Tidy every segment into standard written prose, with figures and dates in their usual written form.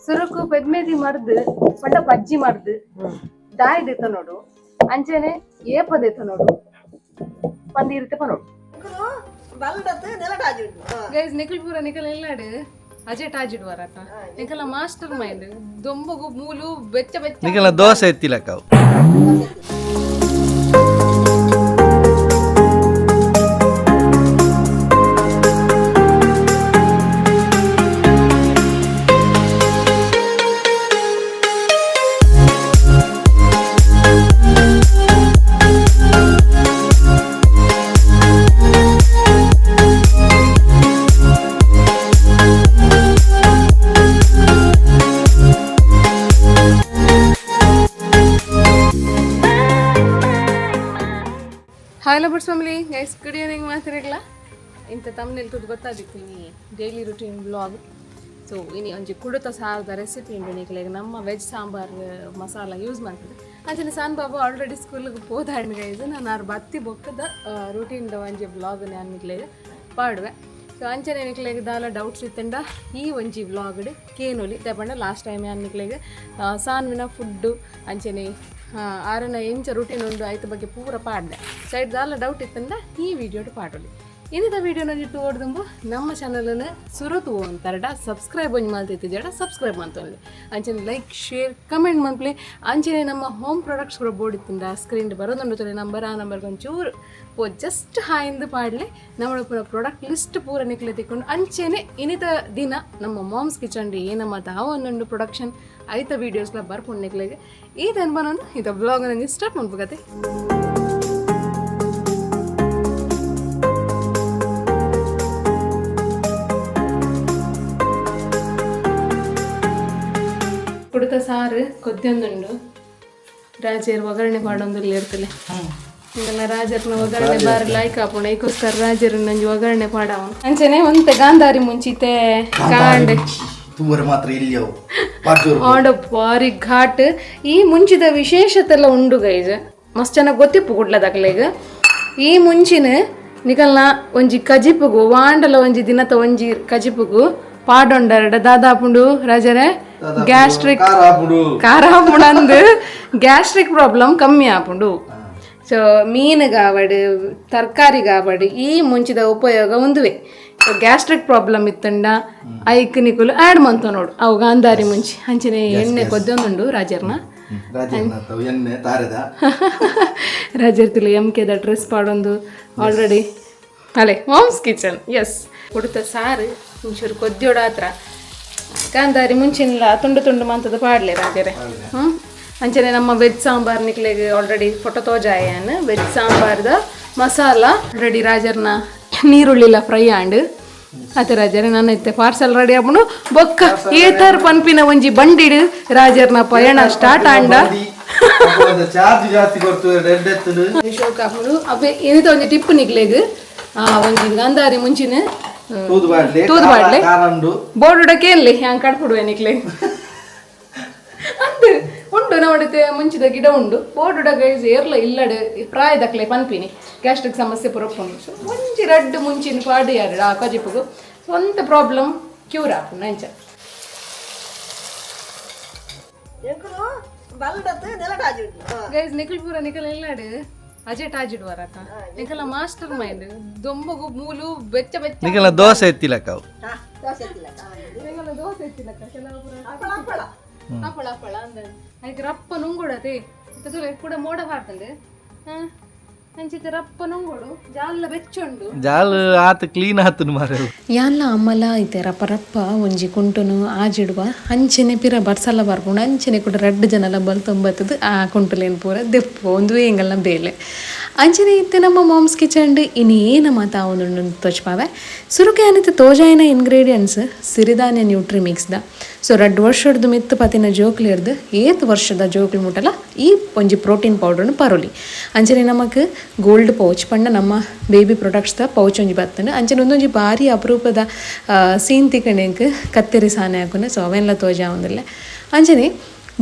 ಸುರುಕು ಪೆದ್ಮೆದಿ ಮರ್ದ್ ಪಂಡ ಪಜ್ಜಿ ಮರ್ದ್ ದಾಯಿ ದೆತನೋಡು ಅಂಚನೆ ಏಪ ದೆತನೋಡು ಪಂದೀರಿತೆ ಪನೋಡು. ಗೈಸ್, ನಿಖಲ್ ಪೂರ ನಿಖಲ್ ಎಲ್ಲಾಡು ಅಜೆ ಟಾಜಿಡ್ ವರತ. ನಿಖಲ ಮಾಸ್ಟರ್ ಮೈಂಡ್, ದೊಂಬಗು ಮೂಲು ಬೆಚ್ಚ ಬೆಚ್ಚ. ನಿಕಲ್ನ dosa ಎತ್ತಿಲಕ್ಕವು. Hi lovers family, guys, good evening. ಮಾತಾಡಿಲ್ಲ ಇಂಥ ತಮ್ಮನೇಲಿ ತುದು ಗೊತ್ತಾದಿತ್ತು ಇನಿ daily routine blog. So ಇನಿ ಒಂಜಿ ಕುಡುತ ಸಾರದ ರೆಸಿಪಿ ಉಂಡು ನಿಕ್ಲೆಗ್. ನಮ್ಮ ವೆಜ್ ಸಾಂಬಾರ್ ಮಸಾಲ ಯೂಸ್ ಮಾಡ್ತದೆ. ಅಂಚನೆ ಸಾನ್ ಬಾಬು ಆಲ್ರೆಡಿ ಸ್ಕೂಲ್ಗೆ ಪೋದಾಂಡ್ ಗೈಸ್. ನಾನು ಆರು ಬತ್ತಿ ಬೊಕ್ಕದ ರುಟೀನ್ದ ಒಂಜಿ ಬ್ಲಾಗ್ ನಾನು ನಿಕ್ಲೆಗ್ ಪಾಡುವೆ. ಸೊ ಅಂಚನೆ ನಿಕ್ಲೆಗ್ ದಾಲ ಡೌಟ್ಸ್ ಇತ್ತಂಡ ಈ ಒಂಜಿ ವ್ಲಾಗ್ಡ್ ಕೇನೊಲಿ ಪಂಡ ಲಾಸ್ಟ್ ಟೈಮ್ ಯಾನ್ ನಿಕ್ಲೆಗ್ ಸಾನ್ವಿನ ಫುಡ್ಡು ಅಂಚನೆ ಆರನ ಎಂಚ ರುಟೀನ್ ಉಂಡು ಐತ ಬಗ್ಗೆ ಪೂರ ಪಾಡ್ದೆ. ಸೈಡ್ ದಾಲ ಡೌಟ್ ಇತ್ತಂಡ ಈ ವಿಡಿಯೋಡು ಪಾಡೊಲಿ. ಇನ್ನಿದ ವಿಡಿಯೋನ ಇಟ್ಟು ಓಡ್ದುಂಬು ನಮ್ಮ ಚಾನಲನ್ನು ಸುರು ಅಂತಾರಡ ಸಬ್ಸ್ಕ್ರೈಬ್ ಒಂಜಿ ಮಲ್ತಿತ್ತಿಜಡ ಸಬ್ಸ್ಕ್ರೈಬ್ ಮಂತೊನ್ಲಿ. ಅಂಚನೆ like, share, comment ಮನ್ಪ್ಲೆ. ಅಂಚನೆ ನಮ್ಮ ಹೋಮ್ ಪ್ರಾಡಕ್ಟ್ಸ್ ಕೂಡ ಬೋರ್ಡ್ ಇತ್ತಿಂದ ಸ್ಕ್ರೀನ್ ಬರೋದುಂಡು ನಂಬರ್. ಆ ನಂಬರ್ಗೆ ಒಂಚೂರು ಪೋ ಜಸ್ಟ್ ಹಾಯಿಂದು ಪಾಡ್ಲೆ. ನಮ್ಮ ಪೂರ ಪ್ರಾಡಕ್ಟ್ ಲಿಸ್ಟ್ ಪೂರ ನಿಕ್ಲೆ ತಿಕ್ಕೊಂಡು. ಅಂಚೆನೆ ಇನ್ನಿತ ದಿನ ನಮ್ಮ ಮಾಮ್ಸ್ ಕಿಚನ್ ಏನಮ್ಮ ತಾವೊಂದುಂಡು ಪ್ರೊಡಕ್ಷನ್ ಐತ ವೀಡಿಯೋಸ್ಲ ಬರ್ಪುಂಡು ನಿಕ್ಲೆಗ್. ಈ ಬನ್ನೊಂದು ಇದ ಬ್ಲಾಗ್ ನಂಗೆ ಸ್ಟಾರ್ಟ್ ಮಾಡ್ಬೇಕತ್ತೆ. ಕುಡಿತ ಸಾರು ಕೊದ್ದೊಂದುಂಡು. ರಾಜೇರ್ ಒಗ್ಗರಣೆ ಪಾಡೊಂದು ಇರ್ತಲೆ. ಹಿಂಗೆಲ್ಲ ರಾಜರ್ನ ಒಗ್ಗರಣೆ ಬಾರಿ ಲೈಕ್ ಆಪುಂಡು. ಐಕೋಸ್ಕರ ರಾಜರ್ ನಂಜಿ ಒಗ್ಗರಣೆ ಪಾಡವ. ಅಂಚನೆ ಒಂತೆ ಗಾಂಧಾರಿ ಮುಂಚಿತೆ ಕಾಂಡೆ ತೂವರೆ ಮಾತ್ರ ಇಲ್ಲಿ ಅವು. ಆಂಡ ಬಾರಿ ಘಾಟ್. ಈ ಮುಂಚಿದ ವಿಶೇಷತೆಲ್ಲ ಉಂಡು ಗೈಜ್. ಮಸ್ತ್ ಚೆನ್ನಾಗಿ ಗೊತ್ತಿಪ್ಪು ಗುಡ್ಲದಕ್ಲೆಗ್. ಈ ಮುಂಚಿನ ನಿಕಲ್ನ ಒಂಜಿ ಕಜಿಪುಗು ವಾಂಡಲ ಒಂಜಿ ದಿನತ ಒಂಜಿ ಕಜಿಪುಗು ಪಾಡೊಂಡರಡ ದಾದಾಪುಂಡು ರಾಜರೇ? ಗ್ಯಾಸ್ಟ್ರಿಕ್ ಖಾರ ಆಪುಂಡು ಅಂದು ಗ್ಯಾಸ್ಟ್ರಿಕ್ ಪ್ರಾಬ್ಲಮ್ ಕಮ್ಮಿ ಆಪುಂಡು. ಸೊ ಮೀನು ಗಾವಡು, ತರಕಾರಿ ಗಾವಡು ಈ ಮುಂಚಿದ ಉಪಯೋಗ ಒಂದುವೆ. ಗ್ಯಾಸ್ಟ್ರಿಕ್ ಪ್ರಾಬ್ಲಮ್ ಇತ್ತಂಡ ಐಕ್ ನಿಕುಲು ಆ್ಯಡ್ ಮಂತ ನೋಡು ಅವು ಗಾಂಧಾರಿ ಮುಂಚಿ. ಅಂಚನೆ ಎಣ್ಣೆ ಕೊದ್ದೊಂದುಂಡು ರಾಜರ್ನ. ಎಣ್ಣೆ ತಾರೆದ. ರಾಜರ್ ಎಮ್ ಕೆದ ಡ್ರೆಸ್ ಪಾಡೊಂದು ಆಲ್ರೆಡಿ ಅಲೆ moms kitchen. S, ಕೊಡುತ್ತ ಸಾರು ಒಂಚೂರು ಕೊದ್ಯೋಡ ಹತ್ರ ಗಾಂಧಾರಿ ಮುಂಚಿನ ತುಂಡು ತುಂಡು ಮಂತದ ಪಾಡ್ಲೆ ರಾಜರೇ. ಹ್ಞೂ, ಅಂಚನೆ ನಮ್ಮ ವೆಜ್ ಸಾಂಬಾರ್ ನಿಕ್ಲೆಗ್ ಆಲ್ರೆಡಿ ಫೋಟೋ ತೋಜಾಯನ್. ವೆಜ್ ಸಾಂಬಾರ್ದ ಮಸಾಲ ರೆಡಿ. ರಾಜರ್ನ ನೀರುಳ್ಳಿಲ ಫ್ರೈ ಆಂಡ್ ಅತೆ ರಾಜರೇ. ನಾನು ಇತ್ತೆ ಪಾರ್ಸಲ್ ರೆಡಿ ಆಪುಂಡು. ಬೊಕ್ಕ ಏತರ್ ಪನ್ಪಿನ ಒಂಜಿ ಬಂಡಿಡ್ ರಾಜರ್ನ ಪಯಣ ಸ್ಟಾರ್ಟ್ ಆಂಡ. ಚಾರ್ಜ್ ಜಾಸ್ತಿ ಕೊಡ್ತು ಎಡ್ಡೆತ್ತುಂಡು. ಶೋಕ್ ಆಪುಂಡು. ಅವೇ ಏನಿತ ಒಂಜಿ ಟಿಪ್ಪು ನಿಕ್ಲೆಗ್, ಒಂಜಿ ಗಾಂಧಾರಿ ಮುಂಚಿನ ತೂದು ಬಾಡ್ಲೆ. ತೂದು ಬಾಡ್ಲೆ. ಖಾರ ಉಂಡು. ಬೋರ್ಡ್ ಕೇನ್ಲಿ, ಹ್ಯಾಂಗ್ ಕಡ್ಪುಡುವೆ ನಿಕ್ಲೆ ಅಂದ್ ಉಂಡು. ನಮ್ಮಡಿತೆ ಮುಂಚಿದ ಗಿಡ ಉಂಡು. ಬೋರ್ಡ್ ಗೈಸ್, ಏರ್ಲ ಇಲ್ಲಡ್ ಪ್ರಾಯದಕ್ಲೆ ಪನ್ಪಿನಿ, ಗ್ಯಾಸ್ಟ್ರಿಕ್ ಸಮಸ್ಯೆ ಪುರಪ್ಪುಂಡು. ಸೊ ಒಂಜಿ ರಡ್ಡ್ ಮುಂಚಿನ ಪಾಡಿ ಯಾರು ಆ ಕಜಿಪುಗು ಸ್ವಂತ ಪ್ರಾಬ್ಲಮ್ ಕ್ಯೂರ್ ಆಪುಂಡು ಅಂಚ. ಗೈಸ್, ನಿಖಲ್ ಪೂರ ನಿಖಲ್ ಎಲ್ಲಾಡು ಅಜೆ ಟಾಜಿಡ್ ವರತ. ನಿಖಲ ಮಾಸ್ಟರ್ ಮೈಂಡ್, ದೊಂಬಗು ಮೂಲು ಬೆಚ್ಚ ಬೆಚ್ಚ. ನಿಕಲ್ನ ದೋಸೆ ಎತ್ತಿಲಕ್ಕವು. ನಿಕಲ್ನ ದೋಸೆ ಎತ್ತಿಲಕ್ಕ ಕೆಲವು ಪೂರ ಹಪ್ಪಳ ಹಪ್ಪಳ ಅಂದ ಅದಕ್ಕೆ ರಪ್ಪ ನುಂಗೋಡತೆ ಕೂಡ ಮೋಡ ಹಾರ್ತಂದೆ. ಅಂಚಿತ ರಪ್ಪ ನುಂಗೋಡು, ಜಾಲ ಬೆಚ್ಚುಂಡು. ಜಾಲ್ ಆತ ಕ್ಲೀನ್ ಆತನು ಮಾರೆ. ಯಾನ್ಲ ಅಮ್ಮಲ ಐತೆ ರಪ್ಪ ರಪ್ಪ ಒಂಜಿ ಕುಂಟುನು ಆಜಿಡುವ. ಅಂಚೆನೆ ಪಿರ ಬರ್ಸಲ ಬರ್ಪುಂಡು. ಅಂಚೆನೆ ಕೂಡ ರಡ್ಡ್ ಜನಲ ಬಲ್ತೊಂಬತ್ತದು ಆ ಕುಂಟುಲೇನ್ ಪೂರ ದೆಪ್ಪು ಒಂದು ಎಂಗಲ್ನ ಬೇಲೆ. ಅಂಚೆನೆ ಇತ್ತೆ ನಮ್ಮ ಮಾಮ್ಸ್ ಕಿಚನ್ಡ್ ಇನಿ ಏನ ಮಾತ ಆವೊಂದುಂಡು ತೋಜ್ಪಾವೆ. ಸುರುಕೆ ಆನಿತೆ ತೋಜಾಯಿನ ಇಂಗ್ರೀಡಿಯೆಂಟ್ಸ್ ಸಿರಿಧಾನ್ಯ ನ್ಯೂಟ್ರಿ ಮಿಕ್ಸ್ದ. ಸೊ ರಡ್ಡ್ ವರ್ಷಡ್ದು ಮಿತ್ತು ಪತಿನ ಜೋಕ್ಲಿರ್ದು ಏತ್ ವರ್ಷದ ಜೋಕ್ಲು ಮುಟಲ ಈ ಒಂಜಿ ಪ್ರೋಟೀನ್ ಪೌಡರ್ನು ಪರೊಲಿ. ಅಂಚನೆ ನಮಕ್ ಗೋಲ್ಡ್ ಪೌಚ್ ಪಂಡ ನಮ್ಮ ಬೇಬಿ ಪ್ರೊಡಕ್ಟ್ಸ್ದ ಪೌಚ್ ಒಂಜಿ ಬತ್ತುಂಡು. ಅಂಚನೆ ಒಂದೊಂಜಿ ಬಾರಿ ಅಪರೂಪದ ಸೀನ್ ತಿಕಂಡು ಕತ್ತೆರಿ ಸಾನೆ ಹಾಕುನೆ. ಸೊ ಅವೆನ್ಲ ತೋಜಾವೊಂದುಲ್ಲೆ. ಅಂಚನೆ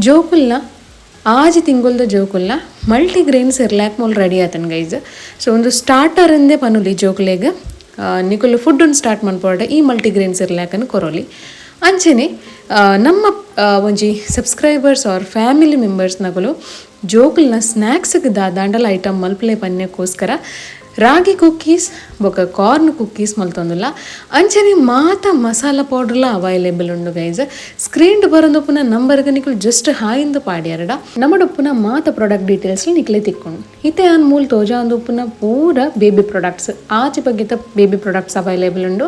ಜೋಕುಲ್ನ 6 ತಿಂಗೊಲ್ದ ಜೋಕುಲ್ನ ಮಲ್ಟಿಗ್ರೇನ್ ಸೆರ್ಲ್ಯಾಕ್ ಮೂಲು ರೆಡಿ ಆತನ್ ಗೈಸ್. ಸೊ ಒಂದು ಸ್ಟಾರ್ಟರ್ ಇಂದೇ ಪನುಲಿ ಜೋಕುಲೆಗ್ ನಿಕುಲು ಫುಡ್ ಸ್ಟಾರ್ಟ್ ಮನ್ಪೊಡ ಈ ಮಲ್ಟಿಗ್ರೇನ್ ಸೆರ್ಲ್ಯಾಕನ್ನು ಕೊರೊಲಿ. ಅಂಚನೆ ನಮ್ಮ ಒಂಜಿ subscribers R family members ನಗಲು ಜೋಕುಲ್ನ ಸ್ನ್ಯಾಕ್ಸ್ಗೆ ದಾದಾಂಡಲ ಐಟಮ್ ಮಲ್ಪಲೆ ಪನ್ಯಕ್ಕೋಸ್ಕರ ರಾಗಿ ಕುಕ್ಕೀಸ್ ಬೊಕ ಕಾರ್ನ್ ಕುಕ್ಕೀಸ್ ಮಲ್ತೊಂದುಲ್ಲ. ಅಂಚನೆ ಮಾತ ಮಸಾಲ ಪೌಡರ್ಲ ಅವೈಲೇಬಲ್ ಉಂಡು ಗೈಸ್. ಸ್ಕ್ರೀನ್ ಬರಂದೊಪ್ಪುನ ನಂಬರ್ಗೆ ನಿಕುಲು ಜಸ್ಟ್ ಹಾಯಿಂದ ಪಾಡ್ಯಾರಡ ನಮ್ಮಡೊಪ್ಪುನ ಮಾತ ಪ್ರಾಡಕ್ಟ್ ಡೀಟೇಲ್ಸ್ ನಿಕ್ಲೆ ತಿಕ್ಕೊಂಡು. ಇತ್ತೆ ಆನ್ ಮೂಲ ತೋಜಾಂದೊಪ್ಪುನ ಪೂರ ಬೇಬಿ ಪ್ರಾಡಕ್ಟ್ಸ್ ಆಚೆ ಬಗ್ಗೆತ baby products available ಉಂಡು.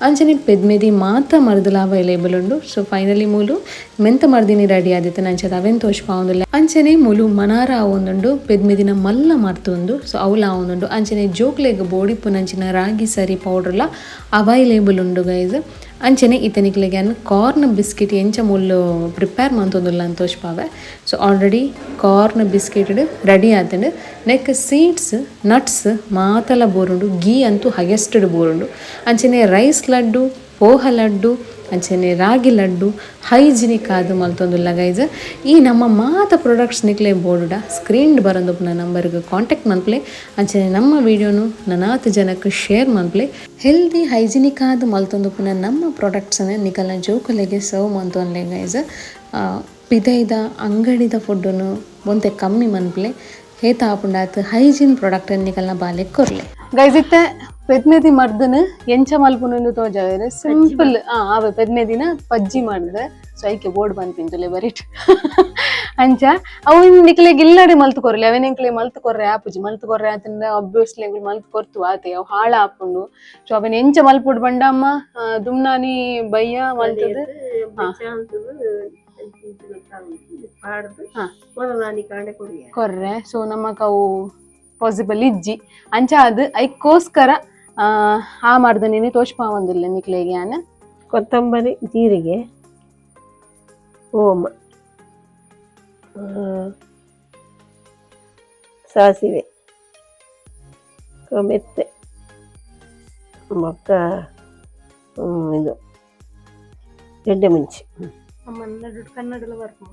ಅಂಚನೆ ಪೆದ್ಮೆದಿ ಮಾತ ಮರ್ದಲ ಅವೈಲೇಬಲ್ ಉಂಡು. ಸೊ ಫೈನಲಿ ಮೂಲು ಮೆಂತ ಮರ್ದಿನಿ ರೆಡಿ ಆದಿತ್ತೆ ಅಂಚದ ಅವೇನ್ ತೋಜ್ಪಾವೊಂದುಲ್ಲ. ಅಂಚನೆ ಮೂಲು ಮನಾರ ಆವೊಂದುಂಡು, ಪೆದ್ಮೆದಿನ ಮಲ್ಲ ಮರ್ತುಂಡು. ಸೊ ಅವುಲ ಆವೊಂದುಂಡು. ಅಂಚನೆ ಜೋಕ್ಲೆಗ್ ಬೋಡಿಪ್ಪುನಂಚಿನ ರಾಗಿ ಸರಿ ಪೌಡರ್ಲ ಅವೈಲೇಬಲ್ ಉಂಡು ಗೈಸ್. ಅಂಚನೆ ಇತನಿಕ್ಲೆಗ್ ಕಾರ್ನ್ ಬಿಸ್ಕೆಟ್ ಎಂಚ ಮುಲ್ಲು ಪ್ರಿಪೇರ್ ಮಂತೊಂದುಲ್ಲ ಅಂತ ತೋಜ್ಪಾವೆ. So already corn biscuit ready ಆತಂಡು. Neck seeds nuts ಮಾತಲ ಬೋರುಂಡು, ghee ಅಂತೂ ಹೈಯೆಸ್ಟ್ ಬೋರುಂಡು. ಅಂಚನೆ ರೈಸ್ ಲಡ್ಡು, ಪೋಹ ಲಡ್ಡು, ಅಂಚನೆ ರಾಗಿ ಲಡ್ಡು ಹೈಜಿನಿಕ್ ಆದ್ ಮಲ್ತೊಂದುಲ್ಲ ಗೈಸ್. ಈ ನಮ್ಮ ಮಾತ ಪ್ರಾಡಕ್ಟ್ಸ್ ನಿಕ್ಲೆ ಬೋರ್ಡ ಸ್ಕ್ರೀನ್ ಬರಂದೊಪ್ಪುನ ನಂಬರ್ಗೆ ಕಾಂಟ್ಯಾಕ್ಟ್ ಮನ್ಪ್ಲೆ. ಅಂಚನೆ ನಮ್ಮ ವಿಡಿಯೋನು ನನಾತ್ ಜನಕ್ಕೆ ಶೇರ್ ಮನ್ಪ್ಲೆ. ಹೆಲ್ದಿ ಹೈಜಿನಿಕ್ ಆದ್ ಮಲ್ತೊಂದುಪ್ಪುನ ನಮ್ಮ ಪ್ರಾಡಕ್ಟ್ಸ್ನ ನಿಕಲ್ನ ಜೋಕುಲೆಗೆ ಸರ್ವ್ ಮಲ್ತೊನ್ಲೆ ಗೈಸ್. ಪಿದೈದ ಅಂಗಡಿದ ಫುಡ್ಡನ್ನು ಒಂತೆ ಕಮ್ಮಿ ಮನ್ಪ್ಲೆ. ಹೇತ ಆಪುಂಡಾತ್ ಹೈಜೀನ್ ಪ್ರಾಡಕ್ಟ್ ನಿಕಲ್ನ ಬಾಲೆ ಕೊರ್ಲೆ ಗೈಸ್. ಇತ್ತೆ ಪೆದ್ಮೆದಿ ಮರ್ದನ ಎಂಚ ಮಲ್ಪುನು ತೋಜಾವೆರ್ ಸಿಂಪಲ್. ಆವೆ ಪೆದ್ಮೆದಿನ ಪಜ್ಜಿ ಮಾಡಿದೆ. ಸೊ ಐಕೆ ಬೋರ್ಡ್ ಬಂತಿಂತಲೆ ಬರಿಟ್ ಅಂಚ ಅವು ನಿಕ್ಲೆಗ್ ಇಲ್ಲಡೆ ಮಲ್ತ್ ಕೊರ್ಲೆ. ಅವೇನ್ ಎಂಕ್ಲೆ ಮಲ್ತ್ ಕೊರ್ರೆ ಆಪುಜಿ. ಮಲ್ತ್ ಕೊರ್ರೆ ಆತಂಡ ಅಬ್ವಿಯಸ್ಲಿ ಎಂಕುಲು ಮಲ್ತ್ ಕೊರ್ತು ಆತೆ, ಅವು ಹಾಳ ಆಪುಂಡು. ಸೊ ಅವೆನ್ ಎಂಚ ಮಲ್ಪುಡ್ ಬಂಡ ಅಮ್ಮ ದುಮ್ನಾನಿ ಬಯ್ಯ ಮಲ್ತದು ಕೊರ್ರೆ. ಸೊ ನಮಕ್ ಅವು ಪಾಸಿಬಲ್ ಇಜ್ಜಿ. ಅಂಚ ಅದು ಐಕ್ಕೋಸ್ಕರ ಆ ಮಾಡ್ದ ನೀನೆ ತೋಜ್ಪಾವೊಂದುಲ್ಲೆ ನಿಕ್ಲೆಗ್ ಯಾನ್. ಕೊತ್ತಂಬರಿ, ಜೀರಿಗೆ, ಓಮ, ಸಾಸಿವೆ, ಮೆಂತೆ, ಬೊಕ್ಕ ಇದು ಎಡ್ಡೆ ಮುಂಚಿ. ಕನ್ನಡ ಬರ್ಪು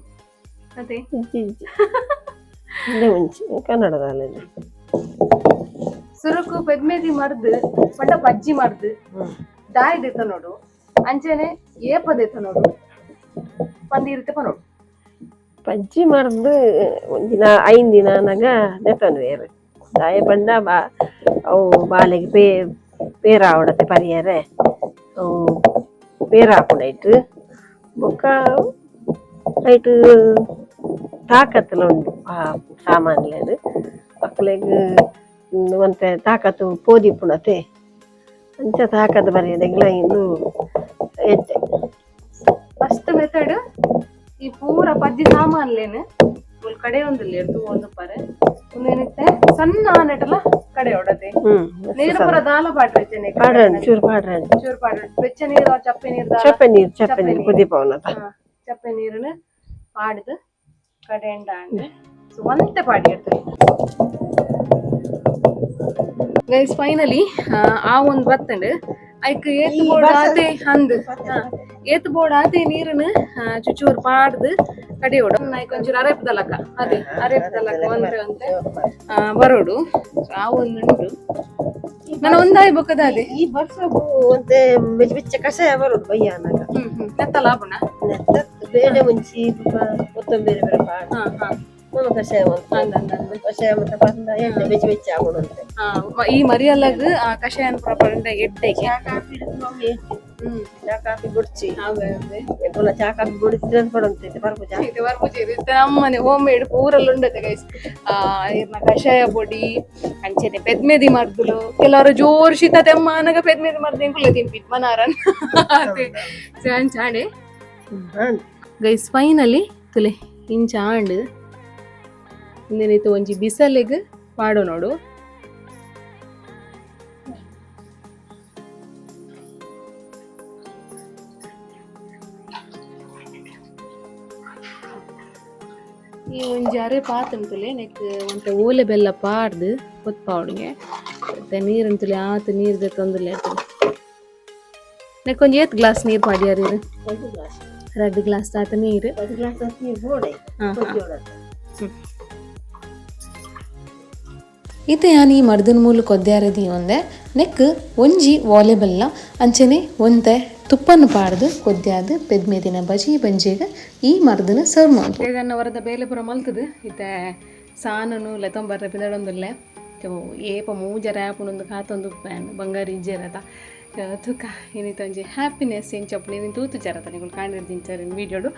ಅದೇ. ಇಜ್ಜಿ ಇಜ್ಜಿ, ಎಡ್ಡೆ ಮುಂಚಿ ಕನ್ನಡದಲ್ಲಿ. ಸುರುಕು ಪೆದ್ಮೆದಿ ಮರ್ದ್ ಪಂಡ ಪಜ್ಜಿ ಮರ್ದ್ ದಾಯಿ ದೆತ್ತ ನೋಡು, ಅಂಚನೆ ಏಪ ದೆತ್ತ ನೋಡು ಪಂದೀರಿತೆ ಪನೋಡು. ಪಜ್ಜಿ ಮರ್ದ್ ಒಂಜಿನ 5 ದಿನ ಆನಗ ದೆತೊನುವೆರ್. ದಾಯೆ ಪಂಡ ಬಾ ಅವು ಬಾಲೆಗ್ ಪೇರ್ ಆವಡತೆ ಪರಿಯರೆ, ಅವು ಪೇರ್ ಆಪುಂಡು ಐಟ್. ಬೊಕ್ಕ ಐಟ್ ತಾಕತ್ತುಲ ಉಂಡು. ಆ ಸಾಮಾನ್ಲೆಡ್ ಅಕ್ಲೆಗ್ ಒಂತೆ ತಾಕತ್ತು ಪೋದಿಪ್ಪುಂಡತೆ, ಅಂಚ ತಾಕತ್ತು ಬರಿಯರೆಗ್ಲ ಇಂದು ಎಡ್ಡೆ. ಫಸ್ಟ್ ಮೆಥಡ್ ಈ ಪೂರ ಪಜ್ಜಿ ಸಾಮಾನ್ಲೇನು ಮುಲ್ ಕಡೆ ಒಂದಿಲ್ಲ ಎಡ್ದು ಒಂದು ಪರೆ ಉಂದೇನಿತ್ತೆ ಸಣ್ಣ ಆನೆಟಲ ಕಡೆ ಹೊಡತೆ. ನೀರು ಪೂರ ದಾಲ ಪಾಡ್ರೆ. ಪಾಡ್ರಂಡ್, ಚೂರು ಪಾಡ್ರಂಡ್. ಚೂರು ಪಾಡ್ರೆ ಬೆಚ್ಚ ನೀರು, ಚಪ್ಪೆ ನೀರು ದಾಲ? ಚಪ್ಪೆ ನೀರು, ಚಪ್ಪೆ ನೀರು ಕುದಿಪವುನತ. ಚಪ್ಪೆ ನೀರುನು ಪಾಡ್ದು ಕಡೆ ಅಂಡ್ ಸೊ ಒಂತೆ ಪಾಡಿ ಇರ್ತದೆ ಗೈಸ್. ಫೈನಲಿ ಆ ಒಂದು ಬತ್ತಂಡ್. ಐಕ್ ಏತ್ ಬೋರ್ಡ್ ಆತೆ ಅಂದ್ ಏತ್ ಬೋರ್ಡ್ ಆತೆ ನೀರುನು ಚುಚೂರು ಪಾಡ್ದು ಕಡಿಯೋಡು. ಐಕ್ ಒಂಚೂರು ಅರೆಪ್ದಲಕ ಅದೇ ಅರೆಪ್ದಲಕ ಒಂತೆ ಒಂತೆ ಬರೋಡು. ಸೊ ಆ ಒಂದು ಉಂಟು ನಾನು ಒಂದಾಯಿ ಬೊಕ್ಕದ ಅದೇ. ಈ ಬರ್ಸಗು ಒಂತೆ ಬೆಚ್ಚ ಬೆಚ್ಚ ಕಷಾಯ ಬರೋದು ಬಯ್ಯಾನಾಗ. ಹ್ಮ್ ಹ್ಮ್ ನೆತ್ತಲ ಆಪುಂಡ. ನೆತ್ತ ಬೇಳೆ ಮುಂಚಿ ಕೊತ್ತಂಬರಿ ಬೇರೆ ಪಾಡ್ ಹಾ ಹಾ ನಮ್ಮ ಕಷಾಯ ಮಂತ. ಅಂದ್ ಅಂದ್ ಅಂದ್. ಕಷಾಯ ಮತ್ತೆ ಬಂದ ಎಣ್ಣೆ ಬೆಚ್ಚ ಬೆಚ್ಚ ಆಗುಣಂತೆ. ಈ ಮರಿಯಲ್ಲಗ್ ಆ ಕಷಾಯನ್ ಪೂರ ಪಂಡ ಎಡ್ಡೆಗೆ. ಚಾ ಕಾಫಿ ಚಾ ಕಾಫಿ ಗುಡ್ಚಿ. ಅವೇ ಅವೇ. ಎಂಕುಲ ಚಾ ಕಾಫಿ ಗುಡಿಸಿದ್ರೆ ಪಡಂತೆ ಬರ್ಪು ಚಾ. ಇದು ಬರ್ಪುಜಿ. ಇತ್ತೆ ನಮ್ಮನೆ ಹೋಮ್ ಮೇಡ್ ಪೂರಲ್ಲ ಉಂಡತೆ ಗೈಸ್. ಇರ್ನ ಕಷಾಯ ಪೊಡಿ, ಅಂಚನೆ ಪೆದ್ಮೆದಿ ಮರ್ದುಲು. ಕೆಲವರು ಜೋರು ಶೀತ ತೆಮ್ಮ ಆನಗ ಪೆದ್ಮೆದಿ ಮರ್ದು ಎಂಕುಲೆ ತಿನ್ಪಿಟ್ ಮನಾರನ್ ಅತೆ ಚಾಣೆ. ಗೈಸ್, ಫೈನಲಿ ತುಲೆ ಇಂಚ ಆಂಡ್. ಇಂದೇನಿತ್ತು ಒಂಜಿ ಬಿಸಲೆಗ್ ಪಾಡು ನೋಡು. ಈ ಒಂಜಿ ಅರೆ ಪಾತಂತುಲೆ ನೆಕ್ ಒಂತೆ ಓಲೆ ಬೆಲ್ಲ ಪಾಡ್ದು ಕೊತ್ಪಾವಡಿಗೆ. ಮತ್ತೆ ನೀರಂತುಲೆ ಆತ್ ನೀರ್ ದೆತ್ತೊಂದುಲ್ಲೆ. ನೆಕ್ ಒಂಜಿ ಏತ್ ಗ್ಲಾಸ್ ನೀರ್ ಪಾಡ್ಯಾರ ಇರ್? ಒಂದು ಗ್ಲಾಸ್. 2 ಗ್ಲಾಸ್ ಆತ ನೀರು. ಒಂದು ಗ್ಲಾಸ್ ನೀರು ಬೋಡೆ. ಹಾ, ಹಾ. ಇತ್ತೆ ಯಾನ್ ಈ ಮರ್ದನ್ ಮೂಲು ಕೊದ್ಯಾರ ಒಂದೆ. ನೆಕ್ ಒಂಜಿ ವಾಲಿಬಲ್ಲ, ಅಂಚನೆ ಒಂತೆ ತುಪ್ಪನ್ನು ಪಾಡ್ದು ಕೊದ್ಯಾದ್ ಪೆದ್ಮೆದಿನ ಬಜಿ ಬಂಜಿಗ್ ಈ ಮರ್ದನ್ ಸರ್ವ್ ಮಲ್ಪು. ಇದನ್ನ ವರದ ಬೇಲೆ ಪೂರ ಮಲ್ತದು ಇತ್ತೆ ಸಾನನು ಲೆತೊಂಬರ್ರೆ ಪಿದಡೊಂದುಲ್ಲೆ. ಸೊ ಏಪ ಮೂಜರೆ ಆಪುಂಡೊಂದು ಕಾತೊಂದು ಪ್ಯಾನ್ ಬಂಗಾರ ಇಜ್ಜೆರತ ತುಕ ಇನ್ನಿತ ಒಂಜಿ ಹ್ಯಾಪಿನೆಸ್ ಎಂಚಪ್ಪು ನೀನು ತೂತು ಜರತ ನಿಗುಲು ಕಾಣಿರ್ದಿಂಚಾರ ವೀಡಿಯೋಡು.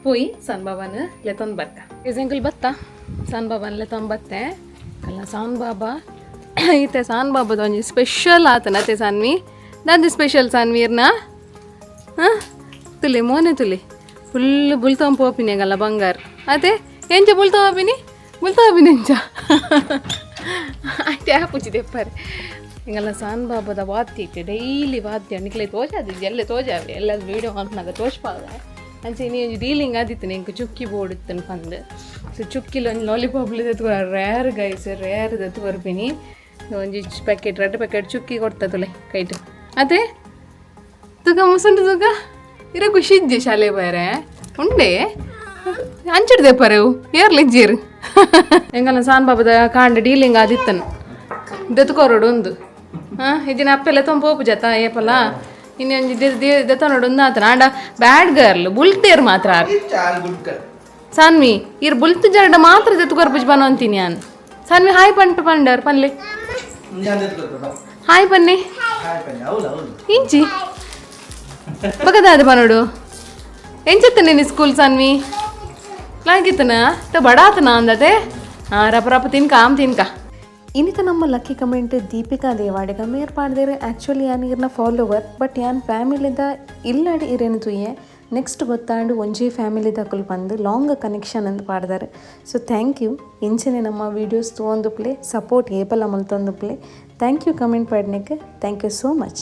ಪೋಯಿ ಸನ್ ಬಾಬಾನ ಲೆತೊಂದು ಬರ್ಕ. ಎಕ್ಸಾಂಪಲ್ ಬತ್ತ ಸನ್ ಬಾಬಾನ ಲೆತೊಂದು ಬತ್ತೆ ಅಲ್ಲ. ಸಾನ್ ಬಾಬಾ ಇತ್ತೆ ಸಾನ್ ಬಾಬಾದ ಒಂಜಿ ಸ್ಪೆಷಲ್ ಆತನ ಅತ್ತೆ ಸಾನ್ವಿ. ದಾದ ಸ್ಪೆಷಲ್ ಸಾನ್ವಿ ಇರ್ನ? ಹಾಂ, ತುಲಿ ಮೋನೆ ತುಲಿ ಫುಲ್ ಬುಲ್ತೊಂಬ ಪೋಪಿನಿ ಅಂಗಲ್ಲ ಬಂಗಾರ ಅದೇ. ಎಂಚ ಬುಲ್ತೊಂಬಿನಿ ಬುಲ್ತೊಂಬಿನಿ ಎಂಚ ಆಯ್ತು ಆಪುಜಿ ದೆಪ್ಪರೆ ಹಿಂಗೆಲ್ಲ. ಸಾನ್ ಬಾಬಾದ ವಾದ್ಯ ಇತ್ತೆ ಡೈಲಿ ವಾದ್ಯ ನಿಕ್ಲೆ ತೋಜಾದಿ ಎಲ್ಲ ತೋಜಾವೆ ಎಲ್ಲ ವೀಡಿಯೋ ಮಲ್ಪನಾಗ ತೋಜ್ಪಾವೆ. ಅಂಚೆ ನೀ ಒಂಜಿ ಡೀಲಿಂಗ್ ಆದಿತ್ತು ಎಂಕ್ ಚುಕ್ಕಿ ಬೋಡಿತ್ತನ್ ಪಂದ್. ಸೊ ಚುಕ್ಕಿಲಿ ಒಂಜಿ ಲಾಲಿಪಾಪ್ಲಿ ದೆತ್ಕೊರ. ರೇರ್ ಗೈಸ್, ರೇರ್ ದೆತ್ತು ಕೊರ್ಪಿನಿ. ಒಂಜಿ ಪ್ಯಾಕೆಟ್ ರಡ್ಡ್ ಪ್ಯಾಕೆಟ್ ಚುಕ್ಕಿ ಕೊಡ್ತಾ ತುಲೆ ಕೈಟ್ ಅದೇ. ತುಗ ಮುಸುಂಡು ತುಗ ಇರ ಖುಷಿ ಇಜ್ಜೆ ಶಾಲೆ ಬೇರೆ ಉಂಡೆ ಅಂಚಿಡ್ದೆ ಪರೆವು ಏರ್ಲಿ ಇಜ್ಜೇರು. ಎಂಗಲ್ಲ ಸಾನ್ ಬಾಬದ ಕಾಂಡ ಡೀಲಿಂಗ್ ಆದಿತ್ತನ್ ದೆತ್ಕೊರಡು ಒಂದು. ಹಾಂ, ಇದಿನ ಅಪ್ಪೆಲ್ಲ ತೊಂಬ ಪೋಪು ಜತ ಏಪಲ್ಲ ಇನ್ನೊಂಜಿ ದೆತ್ತನೋಡು ಒಂದು ಆತನ. ಆಂಡ ಬ್ಯಾಡ್ ಗರ್ಲ್ ಬುಲ್ತೇರ್ ಮಾತ್ರ ಆರ್. ಸಾನ್ವಿ, ಇರ್ ಬುಲ್ತು ಜರಡ ಮಾತ್ರ ದೆತ್ಕೊರ್ಪುಜ್ ಬನ ಅಂತೀನಿ ಯಾನ್. ಸಾನ್ವಿ, ಹಾಯ್ ಪಂಟು ಪಂಡರ್ ಪನ್ಲೆ. ಹಾಯ್ ಪನ್ನೆ. ಇಂಚಿ ಬಗದಾದ ಪನೋಡು. ಎಂಚತ್ತ ನಿನ್ನ ಸ್ಕೂಲ್ ಸಾನ್ವಿ? ಲಾಗಿತ್ತನ ತ ಬಡಾತನ ಅಂದತೆ. ಹಾಂ, ರಪ ರಪ ತಿನ್ಕ ಆಮ್ ತಿನ್ಕ. ಇನ್ನಿತ ನಮ್ಮ ಲಕ್ಕಿ ಕಮೆಂಟ್ ದೀಪಿಕಾ ದೇವಾಡಿಗ ಮೇರ್ ಪಾಡ್ದೇರು. ಆ್ಯಕ್ಚುಲಿ ಯಾನ್ ಇರ್ನ ಫಾಲೋವರ್, ಬಟ್ ಯಾನ್ ಫ್ಯಾಮಿಲಿದ ಇಲ್ಲಡಿ ಇರೇನು ತುಯ್ಯೆ. ನೆಕ್ಸ್ಟ್ ಗೊತ್ತಾಂಡು ಒಂಜೇ ಫ್ಯಾಮಿಲಿದಕುಲು ಬಂದು ಲಾಂಗ್ ಕನೆಕ್ಷನ್ ಅಂತ ಪಾಡ್ದಾರೆ. ಸೊ thank you. ಇಂಚನೆ ನಮ್ಮ ವೀಡಿಯೋಸ್ ತೂವೊಂದುಪ್ಲೆ, ಸಪೋರ್ಟ್ ಏಪಲ ಮಲ್ತೊಂದುಪ್ಲೆ. Thank you comment ಪಾಡ್ನೆಕ್. Thank you so much.